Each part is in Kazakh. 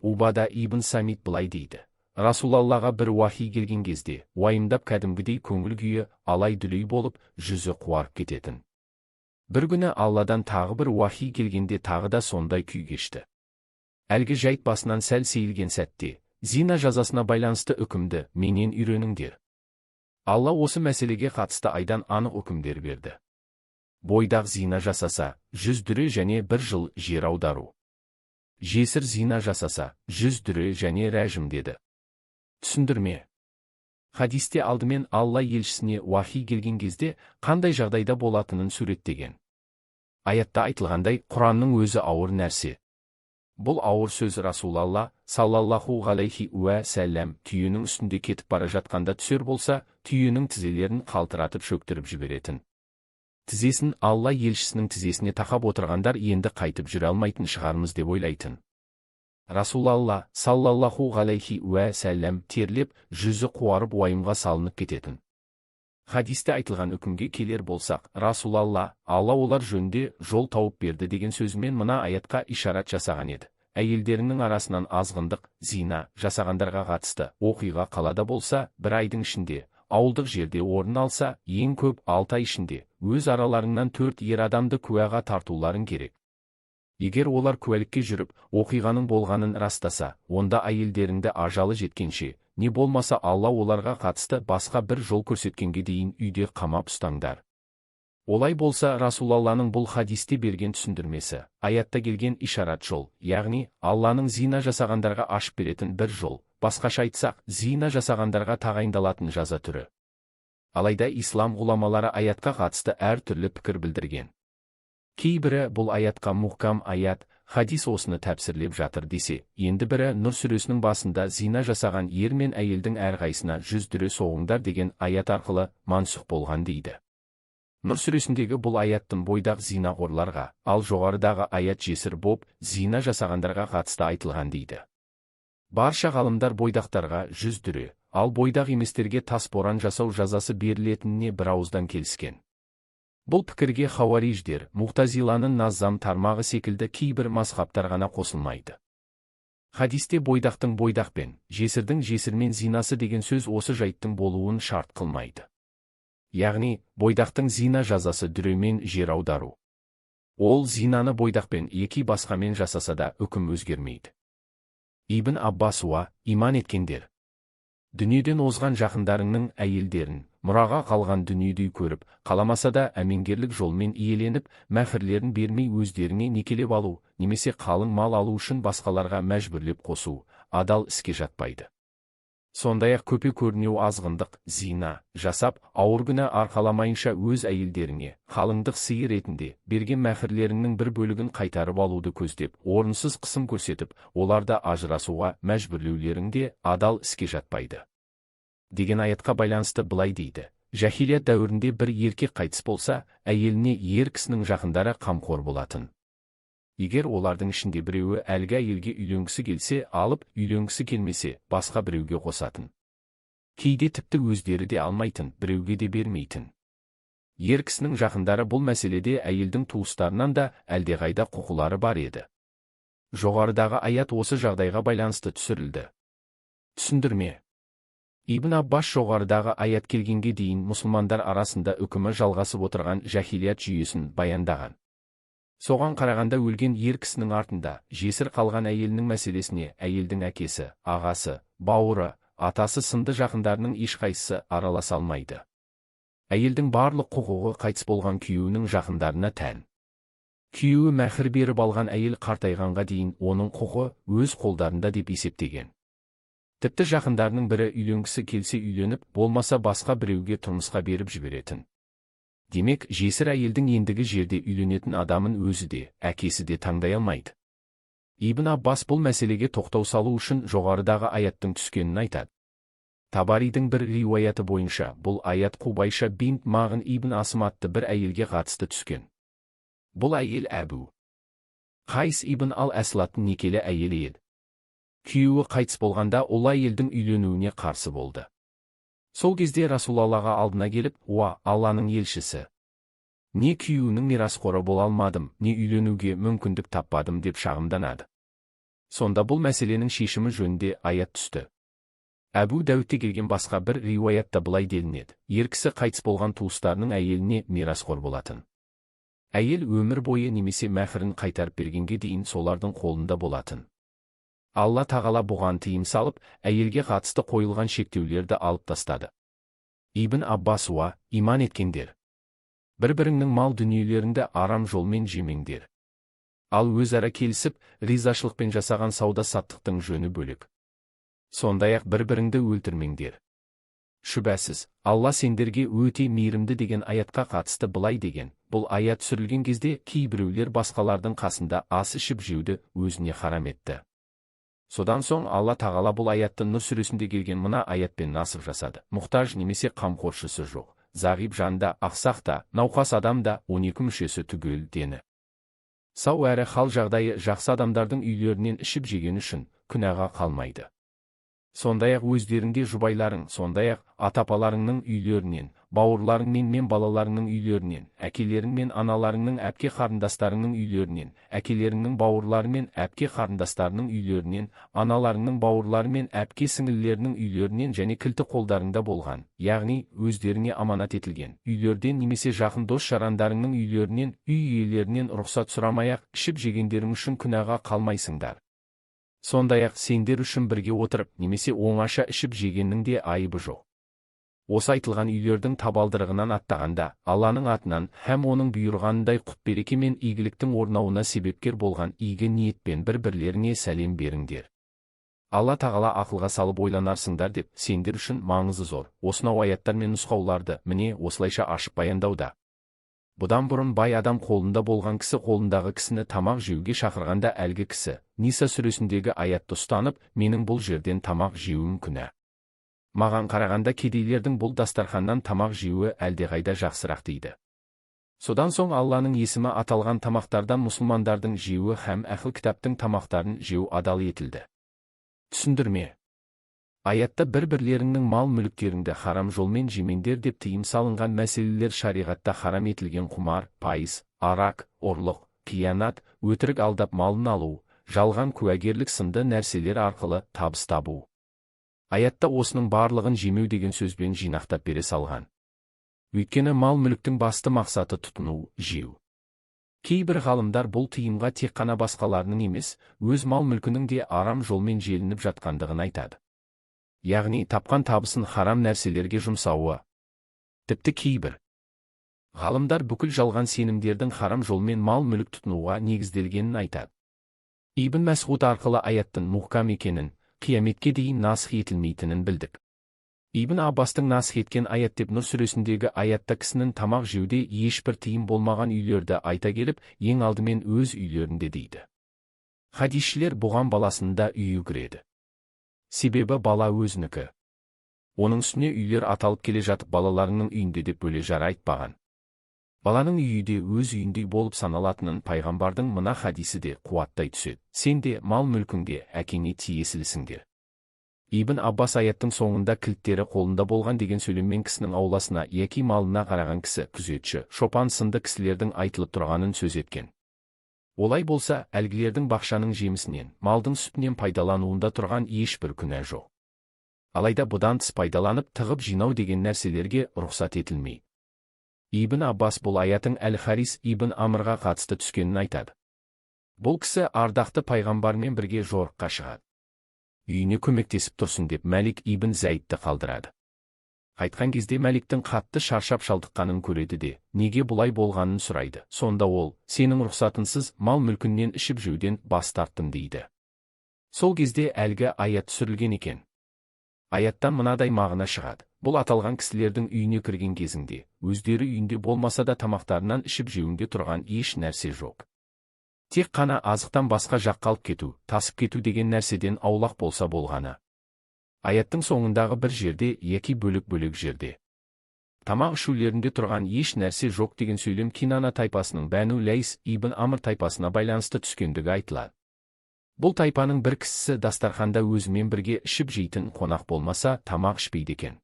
Убада ибн Самит былай дейді: Расулаллаға бір уахи келген кезде, уайымдап, кәдімгідей көңіл күйі алай-дүлей болып, жүзі қуарып кететін. Бір күні Алладан тағы бір уахи келгенде тағы да сондай күй кешті. Әлгі жайт басынан сәл сейілген сәтте, зина жазасына байланысты үкімді менен үйреніңдер. Алла осы мәселеге қатысты айдан анық үкімдер берді. Бойдақ зина жасаса, 100 дүре және бір жыл жер аудару. Жесір зина жасаса, 100 дүре және рәжім, деді. Түсіндірме. Хадисте алдымен Алла елшісіне уахи келген кезде қандай жағдайда болатынын суреттеген. Аятта айтылғандай, Құранның өзі ауыр нәрсе. Бұл ауыр сөз Расулалла, саллаллаху ғалейхи уә сәлләм, түйенің үстінде кетіп бара жатқанда түсер болса, түйенің тізелерін қалтыратып, шөктіріп жіберетін. Тізесін Алла елшісінің тізесіне тақап отырғандар енді қайтып жүре алмайтын шығармыз деп ойлайтын. Расулалла, саллаллаху ғалейхи уә сәлләм, терлеп, жүзі қуарып, уайымға салынып кететін. Хадисте айтылған үкімге келер болсақ, Расулалла «Алла олар жөнінде жол тауып берді» деген сөзімен мына аятқа ишарат жасаған еді. Әйелдеріңнің арасынан азғындық, зина жасағандарға қатысты оқиға қалада болса, бір айдың ішінде, ауылдық жерде орын алса, ең көп 6 ай ішінде, өз араларыңнан төрт ер адамды куәға тартуларың керек. Егер олар куәлікке жүріп, оқиғаның болғанын растаса, онда әйелдеріңді ажалы жеткенше, не болмаса Алла оларға қатысты басқа бір жол көрсеткенге дейін үйде қамап ұстаңдар. Олай болса, Расулалланың бұл хадисте берген түсіндірмесі аятта келген ишарат жол, яғни Алланың зина жасағандарға ашып беретін бір жол, басқаша айтсақ, зина жасағандарға тағайындалатын жаза түрі. Алайда ислам ғұламалары аятқа қатысты әр түрлі пікір білдірген. Кейбірі бұл аятқа мұхкам аят, хадис осыны тәпсірлеп жатыр десе, енді бірі Нұр сүресінің басында зина жасаған ер мен әйелдің әрқайсына 100 дүре соғыңдар деген аят арқылы мансұх болған дейді. Нұр сүресіндегі бұл аяттың бойдақ зинақорларға, ал жоғарыдағы аят жесір боп, зина жасағандарға қатысты айтылған дейді. Барша ғалымдар бойдақтарға 100 дүре, ал бойдақ еместерге тас боран жасау жазасы берілетініне бір ауыздан келіскен. Бұл пікірге хауариждер, муғтазиланың наззам тармағы секілді кейбір мазхабтар ғана қосылмайды. Хадисте бойдақтың бойдақпен, жесірдің жесірмен зинасы деген сөз осы жайттың болуын шарт қылмайды. Яғни, бойдақтың зина жазасы дүремен жер аудару. Ол зинаны бойдақпен яки басқамен жасаса да, үкім өзгермейді. Ибн Аббас: «Уа, иман еткендер! Дүниеден озған жақындарыңның әйелдерін мұраға қалған дүниедей көріп, қаламаса да әмеңгерлік жолмен иеленіп, мәһрлерін бермей өздеріңе некелеп алу немесе қалың мал алу үшін басқаларға мәжбүрлеп қосу адал іске жатпайды. Сондай-ақ көпе көрінеу азғындық, зина жасап, ауыр күнә арқаламайынша, өз әйелдеріңе қалыңдық сыйы ретінде берген мәһрлеріңнің бір бөлігін қайтарып алуды көздеп, орынсыз қысым көрсетіп, оларды ажырасуға мәжбүрлеулерің де адал іске жатпайды», – деген аятқа байланысты былай дейді: Жахилият дәуірінде бір еркек қайтыс болса, әйеліне ер кісінің жақындары қамқор болатын. Егер олардың ішінде біреуі әлгі әйелге үйленгісі келсе, алып, үйленгісі келмесе, басқа біреуге қосатын. Кейде тіпті өздері де алмайтын, біреуге де бермейтін. Ер кісінің жақындары бұл мәселеде әйелдің туыстарынан да әлдеқайда құқылары бар еді. Жоғарыдағы аят осы жағдайға байланысты түсірілді. Түсіндірме. Ибн Аббас жоғарыдағы аят келгенге дейін мұсылмандар арасында үкімі жалғасып отырған жахилият жүйесін баяндаған. Соған қарағанда, өлген ер кісінің артында жесір қалған әйелінің мәселесіне әйелдің әкесі, ағасы, бауыры, атасы сынды жақындарының ешқайсысы араласа алмайды. Әйелдің барлық құқығы қайтыс болған күйеуінің жақындарына тән. Күйеуі мәһр беріп алған әйел қартайғанға дейін оның құқы өз қолдарында деп есептеген. Тіпті жақындарының бірі үйленгісі келсе үйленіп, болмаса басқа біреуге тұрмысқа беріп жіберетін. Демек, жесір әйелдің ендігі жерде үйленетін адамын өзі де, әкесі де таңдай алмайды. Ибн Аббас бұл мәселеге тоқтау салу үшін жоғарыдағы аяттың түскенін айтады. Табаридің бір риуаяты бойынша, бұл аят Қубайша бинт Мағын ибн Асым атты бір әйелге қатысты түскен. Бұл әйел Әбу Қайс ибн ал Әслаттың некелі әйелі еді. Күйеуі қайтыс болғанда, ол әйелдің үйленуіне қарсы болды. Сол кезде Расулаллаға алдына келіп: «Уа, Алланың елшісі, не күйеуінің мирасқоры бола алмадым, не үйленуге мүмкіндік таппадым», – деп шағымданады. Сонда бұл мәселенің шешімі жөнінде аят түсті. Әбу Дәуітте келген басқа бір риуаятта былай делінеді: ер кісі қайтыс болған туыстарының әйеліне мирасқор болатын. Әйел өмір бойы немесе мәһрін қайтарып бергенге дейін солардың қолында болатын. Алла тағала бұған тыйым салып, әйелге қатысты қойылған шектеулерді алып тастады. Ибн Аббас: Уа, иман еткендер! Бір-біріңнің мал дүниелеріңді арам жолмен жемеңдер. Ал өзара келісіп, ризашылықпен жасаған сауда-саттықтың жөні бөлек. Сондай-ақ бір-біріңді өлтірмеңдер. Шүбәсіз, Алла сендерге өте мейірімді деген аятқа қатысты былай деген: бұл аят түсірілген кезде кейбіреулер басқалардың қасында ас ішіп жеуді өзіне харам етті. Содан соң Алла тағала бұл аятты Нұр сүресінде келген мына аятпен насып жасады: мұқтаж немесе қамқоршысы жоқ, зағип жанда, ақсақ та, науқас адам да, 12 мүшесі түгел, дені сау әрі хал жағдайы жақсы адамдардың үйлерінен ішіп жеген үшін күнәға қалмайды. Сондай-ақ өздеріңде жұбайларың, сондай-ақ ата-апаларыңның үйлерінен, бауырларың мен балаларыңның үйлерінен, әкелерің мен аналарыңның әпке қарындастарыңның үйлерінен, әкелеріңнің бауырлары мен әпке қарындастарының үйлерінен, аналарыңның бауырлары мен әпке сіңлілерінің үйлерінен және кілті қолдарыңда болған, яғни өздеріңе аманат етілген үйлерден немесе жақын дос жарандарыңның үйлерінен үй иелерінен рұқсат сұрамай-ақ ішіп жегендерің үшін күнәға қалмайсыңдар. Сондай-ақ сендер үшін бірге отырып немесе оңаша ішіп жегеннің де айыбы жоқ. Осы айтылған үйлердің табалдырығынан аттағанда, Алланың атынан һәм оның бұйырғанындай құт-береке мен игіліктің орнауына себепкер болған игі ниетпен бір-бірлеріңе сәлем беріңдер. Алла тағала ақылға салып ойланарсыңдар деп сендер үшін маңызы зор осынау аяттар мен нұсқауларды міне осылайша ашып баяндауда. Бұдан бұрын бай адам қолында болған кісі қолындағы кісіні тамақ жеуге шақырғанда, әлгі кісі Ниса сүресіндегі аятты ұстанып, менің бұл жерден тамақ жеуім күнә. Маған қарағанда кедейлердің бұл дастарханнан тамақ жеуі әлдеқайда жақсырақ дейді. Содан соң Алланың есімі аталған тамақтардан мұсылмандардың жеуі һәм әхіл кітаптың тамақтарын жеу адал етілді. Түсіндірме. Аятта бір-бірлеріңнің мал-мүліктеріңді харам жолмен жемеңдер деп тыйым салынған мәселелер шариғатта харам етілген құмар, пайыз, арақ, ұрлық, қиянат, өтірік алдап малын алу, жалған куәгерлік сынды нәрселер арқылы табыс табу. Аятта осының барлығын жемеу деген сөзбен жинақтап бере салған. Өйткені мал-мүліктің басты мақсаты тұтыну, жеу. Кейбір ғалымдар бұл тыйымға тек қана басқаларының емес, өз мал-мүлкінің де арам жолмен желініп жатқандығын айтады. Яғни тапқан табысын харам нәрселерге жұмсауы. Тіпті кейбір ғалымдар бүкіл жалған сенімдердің харам жолмен мал-мүлік тұтынуға негізделгенін айтады. Ибн Мәсғуд арқылы аяттың мұхкам екенін, қияметке дейін насх етілмейтінін білдік. Ибн Аббастың насх еткен аят деп Нұр сүресіндегі аятта кісінің тамақ жеуде ешбір тыйым болмаған үйлерді айта келіп, ең алдымен өз үйлерінде дейді. Хадисшілер бұған баласында үйі кіреді. Себебі бала өзінікі. Оның үстіне үйлер аталып келе жатып балаларының үйінде деп бөле жара айтпаған. Баланың үйі де өз үйіндей болып саналатынын пайғамбардың мына хадисі де қуаттай түседі. Сен де мал-мүлкің де әкеңе тиесілісіңдер. Ибн Аббас аяттың соңында кілттері қолында болған деген сөйлеммен кісінің ауласына яки малына қараған кісі, күзетші, шопан сынды кісілердің айтылып тұрғанын сөз еткен. Олай болса, әлгілердің бақшаның жемісінен, малдың сүтінен пайдалануында тұрған ешбір күнә жоқ. Алайда бұдан тыс пайдаланып тығып жинау деген нәрселерге рұқсат етілмей. Ибн Аббас бұл аяттың Әл-Харис ибн Амрға қатысты түскенін айтады. Бұл кісі ардақты пайғамбармен бірге жорыққа шығады. Үйіне көмектесіп тұрсын деп Мәлик ибн Зәйдті қалдырады. Қайтқан кезде Мәликтің қатты шаршап шалдыққанын көреді де, неге бұлай болғанын сұрайды. Сонда ол, сенің рұқсатынсыз мал-мүлкіннен ішіп жеуден бас тарттым дейді. Сол кезде әлгі аят түсірілген екен. Аяттан мынадай мағына шығады. Бұл аталған кісілердің үйіне кірген кезіңде, өздері үйінде болмаса да тамақтарынан ішіп жеуінде тұрған еш нәрсе жоқ. Тек қана азықтан басқа жаққа алып кету, тасып кету деген нәрседен аулақ болса болғаны. Аяттың соңындағы бір жерде, яки бөлек-бөлек жерде тамақ ішулерінде тұрған еш нәрсе жоқ деген сөйлем Кинана тайпасының Бәну Ләйс ибн Амр тайпасына байланысты түскендігі айтылады. Бұл тайпаның бір кісісі дастарханда өзімен бірге ішіп жейтін қонақ болмаса тамақ ішпейді екен.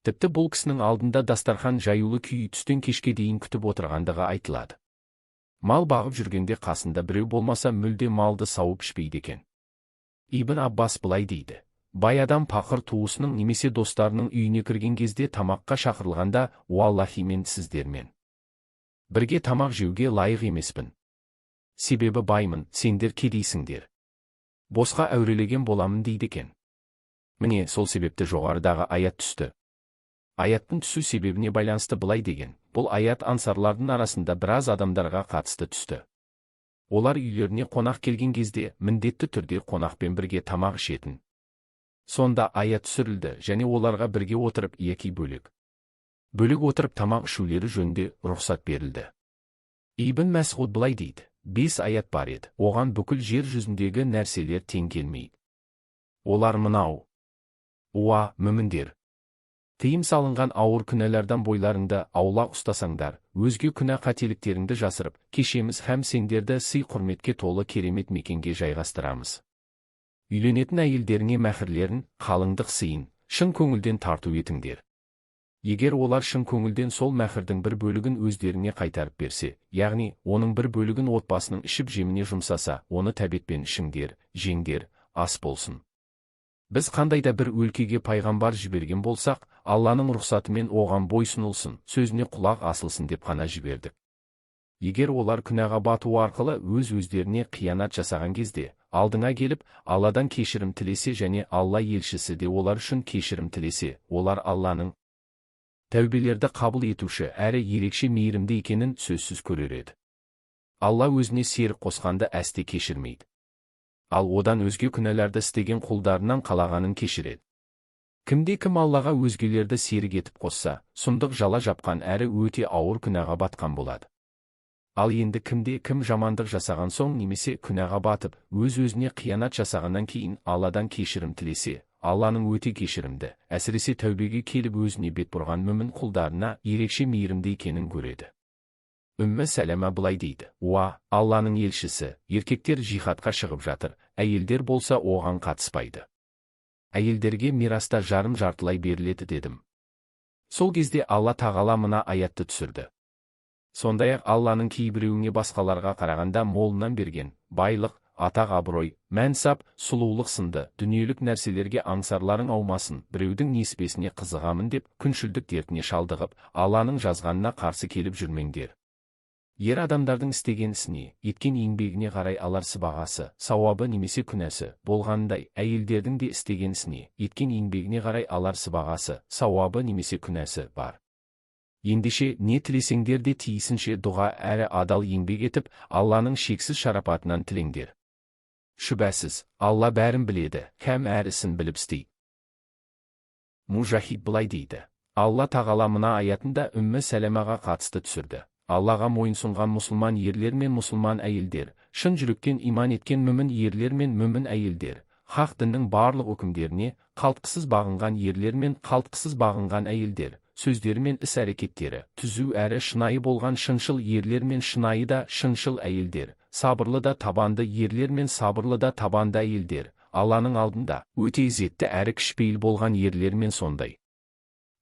Тіпті бұл кісінің алдында дастархан жаюлы күйі түстен кешке дейін күтіп отырғандығы айтылады. Мал бағып жүргенде қасында біреу болмаса мүлде малды сауып ішпейді екен. Ибн Аббас былай дейді. Бай адам пақыр туысының немесе достарының үйіне кірген кезде тамаққа шақырылғанда, «Уаллахи, мен сіздермен бірге тамақ жеуге лайық емеспін. Себебі баймын, сендер кедейсіңдер. Босқа әурелеген боламын», дейді екен. Міне, сол себепті жоғарыдағы аят түсті. Аяттың түсу себебіне байланысты былай деген. Бұл аят ансарлардың арасында біраз адамдарға қатысты түсті. Олар үйлеріне қонақ келген кезде міндетті түрде қонақпен бірге тамақ ішетін. Сонда аят түсірілді және оларға бірге отырып яки бөлек бөлек отырып тамақ ішулері жөнінде рұқсат берілді. Ибн Мәсғуд былай дейді. 5 аят бар еді, оған бүкіл жер жүзіндегі нәрселер тең келмейді. Олар мынау: Уа, мүміндер! Тыйым салынған ауыр күнәлардан бойларыңды аулақ ұстасаңдар, өзге күнә қателіктеріңді жасырып, кешеміз һәм сендерді сый-құрметке толы керемет мекенге жайғастырамыз. Үйленетін әйелдеріңе мәһрлерін, қалыңдық сыйын, шын көңілден тарту етіңдер. Егер олар шын көңілден сол мәһрдің бір бөлігін өздеріңе қайтарып берсе, яғни оның бір бөлігін отбасының ішіп жеміне жұмсаса, оны тәбетпен ішіңдер, жеңдер, ас болсын. Біз қандай да бір өлкеге пайғамбар жіберген болсақ, Алланың рұқсатымен оған бойсұнылсын, сөзіне құлақ асылсын деп қана жібердік. Егер олар күнәға бату арқылы өз-өздеріне қиянат жасаған кезде, алдыңа келіп, Алладан кешірім тілесе және Алла елшісі де олар үшін кешірім тілесе, олар Алланың тәубелерді қабыл етуші әрі ерекше мейірімді екенін сөзсіз көрер еді. Алла өзіне серік қосқанды әсте кешірмейді. Ал одан өзге күнәларды істеген құлдарынан қалағанын кешіреді. Кімде кім Аллаға өзгелерді серік етіп қосса, сұмдық жала жапқан әрі өте ауыр күнәға батқан болады. Ал енді кімде кім жамандық жасаған соң немесе күнәға батып, өз-өзіне қиянат жасағаннан кейін Алладан кешірім тілесе, Алланың өте кешірімді, әсіресе тәубеге келіп өзіне бет бұрған мүмін құлдарына ерекше мейірімді екенін көреді. Үммі Сәләмә былай дейді. Уа, Алланың елшісі, еркектер жихадқа шығып жатыр, әйелдер болса оған қатыспайды. Әйелдерге мираста жарым жартылай беріледі дедім. Сол кезде Алла тағала мына аятты түсірді. Сондай-ақ Алланың кейбіреуіне басқаларға қарағанда молынан берген байлық, атақ абырой, мәнсап, сұлулық сынды дүниелік нәрселерге аңсарларың аумасын, біреудің несібесіне қызығамын деп күншілдік дертіне шалдығып, Алланың жазғанына қарсы келіп жүрмеңдер. Ер адамдардың істеген ісіне, еткен еңбегіне қарай алар сыбағасы, сауабы немесе күнәсі болғанындай, әйелдердің де істеген ісіне, еткен еңбегіне қарай алар сыбағасы, сауабы немесе күнәсі бар. Ендеше, не тілесеңдер де тиісінше дұға әрі адал еңбек етіп, Алланың шексіз шарапатынан тілеңдер. Шүбәсіз, Алла бәрін біледі, кәм әр ісін біліп істейді. Мужахид былай дейді. Алла тағала мына аятында Үммі Сәләмаға қатысты түсірді. Аллаға мойынсұнған мұсылман ерлер мен мұсылман әйелдер, шын жүректен иман еткен мүмін ерлер мен мүмін әйелдер, хақ діннің барлық үкімдеріне қалтқысыз бағынған ерлер мен қалтқысыз бағынған әйелдер, сөздері мен іс-әрекеттері түзу әрі шынайы болған шыншыл ерлер мен шынайы да шыншыл әйелдер, сабырлы да табанды ерлер мен сабырлы да табанды әйелдер, Алланың алдында өте ізетті әрі кішіпейіл болған ерлер мен сондай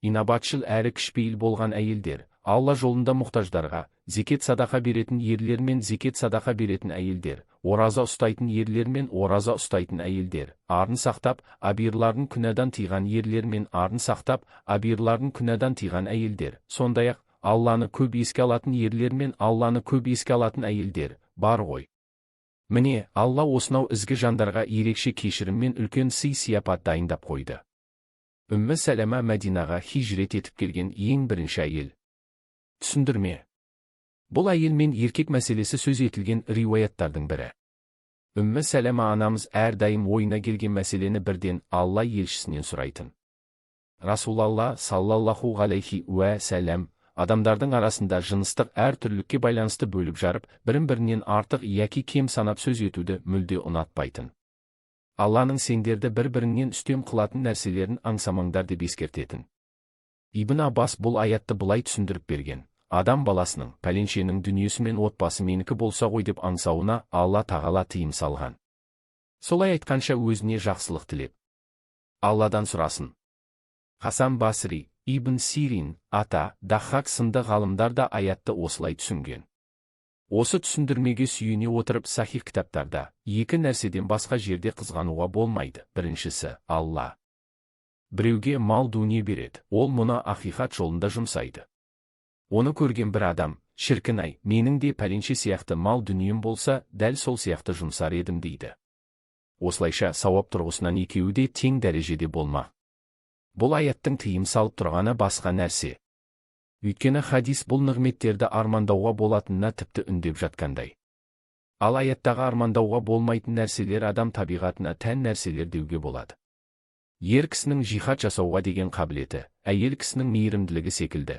инабатшыл әрі кішіпейіл болған әйелдер, Алла жолында мұқтаждарға зекет садақа беретін ерлер мен зекет садақа беретін әйелдер, ораза ұстайтын ерлер мен ораза ұстайтын әйелдер, арын сақтап, абирларын күнәдан тыйған ерлер мен арын сақтап, абирларын күнәдан тыйған әйелдер, сондай-ақ Алланы көп еске алатын ерлер мен Алланы көп еске алатын әйелдер бар ғой. Міне, Алла осынау ізгі жандарға ерекше кешірім мен үлкен сый-сияпат дайындап қойды. Үммі Сәләмә Мәдинаға хижрет етіп келген ең бірінші әйел. Түсіндірме. Бұл әйел мен еркек мәселесі сөз етілген риуаяттардың бірі. Үммі Сәләмә анамыз әрдайым ойына келген мәселені бірден Алла елшісінен сұрайтын. Расулалла саллаллаху ғалейхи уә сәләм адамдардың арасында жыныстық әр түрлікке байланысты бөліп жарып, бірін-бірінен артық яки кем санап сөз етуді мүлде ұнатпайтын. Алланың сендерді бір-біріңнен үстем қылатын нәрселерін аңсамаңдар деп ескертетін. Ибн Аббас бұл аятты былай түсіндіріп берген. Адам баласының, пәленшенің дүниесі мен отбасы менікі болса ғой деп аңсауына Алла тағала тыйым салған. Солай айтқанша өзіне жақсылық тілеп, Алладан сұрасын. Хасан Басри, Ибн Сирин, Ата, Дахак сынды ғалымдар да аятты осылай түсінген. Осы түсіндірмеге сүйене отырып, сахих кітаптарда екі нәрседен басқа жерде қызғануға болмайды. Біріншісі, Алла біреуге мал дүние береді, ол мұны ақиқат жолында жұмсайды. Оны көрген бір адам: «Шіркін-ай, менің де пәленше сияқты мал дүнием болса, дәл сол сияқты жұмсар едім», – дейді. Осылайша, сауап тұрғысынан екеуі де тең дәрежеде болмақ. Бұл аяттың тыйым салып тұрғаны басқа нәрсе. Өйткені хадис бұл нығметтерді армандауға болатынына тіпті үндеп жатқандай. Ал аяттағы армандауға болмайтын нәрселер адам табиғатына тән нәрселер деуге болады. Ер кісінің жихад жасауға деген қабілеті, әйел кісінің мейірімділігі секілді.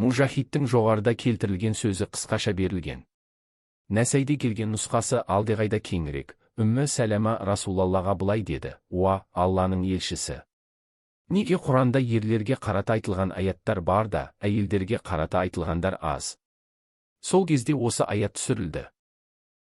Мужахидтің жоғарыда келтірілген сөзі қысқаша берілген. Нәсайде келген нұсқасы алдеқайда кеңірек. Үммі Сәләма Расулаллаға былай деді: «Уа, Алланың елшісі! Неге Құранда ерлерге қарата айтылған аяттар бар да, әйелдерге қарата айтылғандар аз?» Сол кезде осы аят түсірілді.